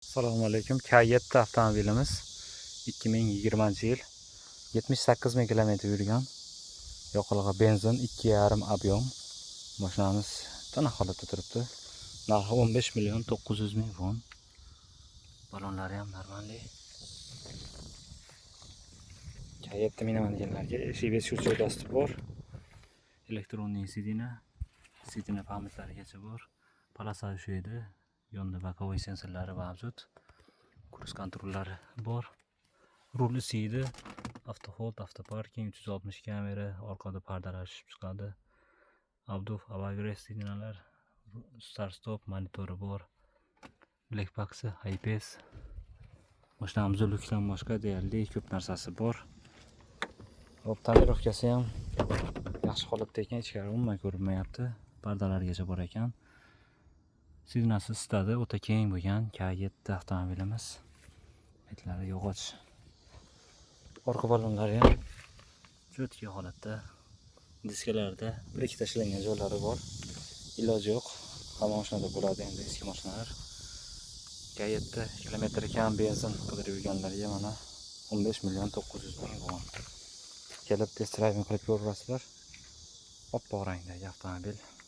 Assalomu alaykum. K7 avtomobilimiz 2020-yil, 78 ming kilometr yurgan. Yoqilg'i benzin, 2,5 объем. Mashinamiz tiniq holatda turibdi. Narxi 15 million 900 ming won. Balonlari ham нормальный. K7 minaman deganlarga eshik бесключевой доступ bor. Электронный сиденье, сиденье память larigacha bor. Полоса edi. Yonda боковой sensorlari mavjud. Круиз контроль lari bor. Rul isiydi. Auto hold, авто паркинг, 360 kamera, orqada pardalar tushib chiqadi. Обдув, обогрев сиденья lar, start stop, monitori bor. Black box'i, IPS. Mashinamiz lyukdan boshqa deyarli ko'p narsasi bor. Hop, тонировка si ham yaxshi holatda ekan, ichkari umuman ko'rinmayapti. Pardalargacha bor ekan. Сиденье si isitadi, o'ta keng bo'lgan K7 avtomobilimiz. Betlari yog'och. Orqa balonlari ham чёткий holatda. Diskalarda bir ikkita ishlangan joylari bor. Iloji yo'q. Hamma mashinada bo'ladi endi eski mashinalar. K7, kilometri kam, benzin qidirib yurganlarga mana 15 million 900 ming won. Kelib test driving qilib ko'rasizlar. Oppoq rangdagi avtomobil.